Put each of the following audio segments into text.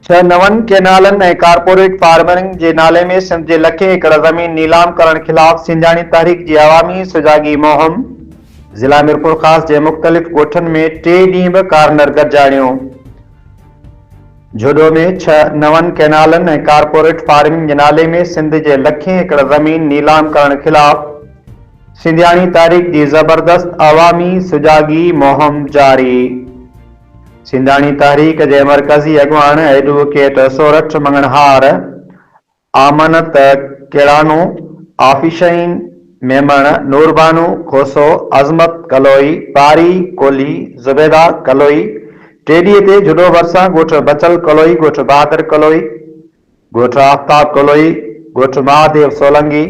ڇهه نون ڪئنالن ۽ ڪارپوريٽ فارمنگ جي نالي ۾ سنڌ جي لکين ايڪڙ زمين نيلام ڪرڻ خلاف سنڌياڻي تحريڪ جي عوامي سجاڳي مهم، ضلع ميرپورخاص جي مختلف ڳوٺن ۾ ٽي ڏينهن به ڪارنر گڏجاڻيون، جهڏو ۾ ڇهه نون ڪئنالن ۽ ڪارپوريٽ فارمنگ جي نالي ۾ سنڌ جي لکين ايڪڙ زمين نيلام ڪرڻ خلاف سنڌياڻي تحريڪ جي زبردست عوامي سجاڳي مهم جاري. سنڌاڻي تحريڪ جي مرڪزي اڳواڻ ايڊووڪيٽ سورٺ مڱڻهار، آمنت ڪيڙانو، آفيشين ميمڻ، نوربانو کوسو، عظمت ڪلوئي، پاري ڪولهي، زبيده ڪلوئي، ٽيڏي تي جھڏو ڀرسان ڳوٺ بچل ڪلوئي، ڳوٺ بهادر ڪلوئي، ڳوٺ آفتاب ڪلوئي، ڳوٺ مهاديو سولنگي،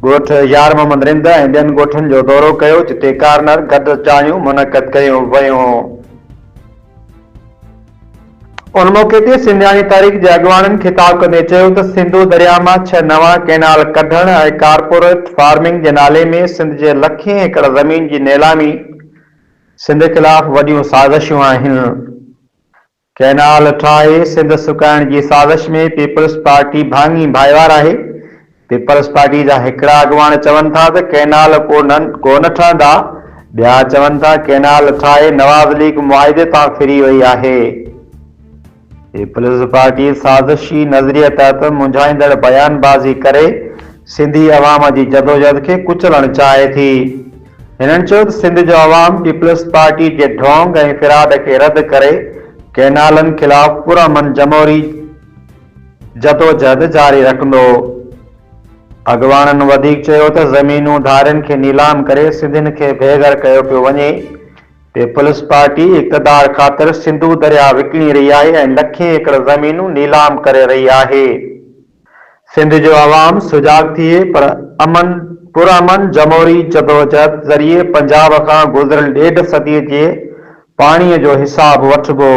ڳوٺ يار محمد رند ۽ ٻين ڳوٺن جو دورو ڪيو جتي ڪارنر گڏجاڻيون منعقد ڪيون ويون. ان موقعي تي سنڌياڻي تحريڪ جي اڳواڻن خطاب ڪندي چيو ته سنڌو درياء مان ڇهه نوان ڪئنال ڪڍڻ ۽ ڪارپوريٽ فارمنگ جي نالي ۾ سنڌ جي لکين ايڪڙ زمين جي نيلامي سنڌ خلاف وڏيون سازشون آهن. ڪئنال ٺاهي سنڌ سڪائڻ جي سازش ۾ پيپلز پارٽي ڀاڱي ڀائيوار آهي، پيپلز پارٽي جا هڪڙا اڳواڻ چون ٿا ته ڪئنال ڪو نه ڪو نه ٺهندا، ٻيا چون ٿا ڪئنال ٺاهي نواز ليگ معاهدي تان ڦري وئي آهي. پيپلز پارٽي سازشي نظريي تحت منجهائيندڙ بيان بازي ڪري سنڌي عوام جي جدوجهد کي ڪچلڻ چاهي ٿي. هنن چيو ته سنڌ جو عوام پيپلز پارٽي جي ڍونگ ۽ فراڊ کي رد ڪري ڪئنالن خلاف پرامن جمهوري جدوجهد جاري رکندو. اڳواڻن وڌيڪ چيو ته زمينون ڌارين کي نيلام ڪري سنڌين کي بي گهر ڪيو پيو وڃي، پيپلز پارٽي اقتدار خاطر سنڌو درياء وڪڻي رهي آهي ۽ لکين ايڪڙ زمينون نيلام ڪري رهي آهي. سنڌ جو عوام سجاڳ ٿئي پر امن پرامن جمهوري جدوجهد ذريعي پنجاب کان گذريل ڏيڍ صدي جي پاڻي جو حساب وٺبو.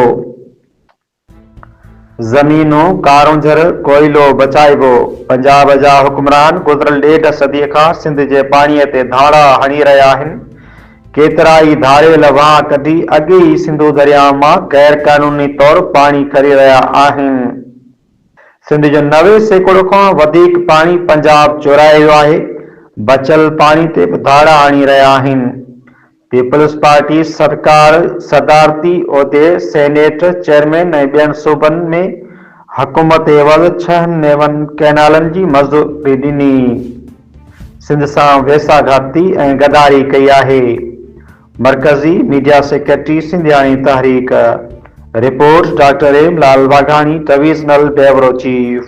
زمينون، ڪارونجهر، ڪوئلو بچائبو. پنجاب جا حڪمران گذريل ڏيڍ صدي کان سنڌ جي پاڻي تي ڌاڙا هڻي رهيا آهن. ڪيترائي ڌاڙيل واهه ڪڍي اڳي ئي سنڌو درياء مان غيرقانوني طور پاڻي ڪري رهيا آهن. سنڌ جو 90% کان وڌيڪ پاڻي پنجاب چورائي ويو آهي، بچيل پاڻي تي به ڌاڙا هڻي رهيا آهن. پيپلز پارٽي سرڪار صدارتي عهدي، سينيٽ چيئرمين ۽ ٻين صوبن ۾ حڪومت عيوض ڇهن نون ڪئنالن جي منظوري ڏني. سنڌ سان ويساهه گهاتي ۽ غداري ڪئي آهي. مرڪزي ميڊيا سيڪريٽري سنڌياڻي تحريڪ، report doctor M Lal Waghani, divisional bureau chief.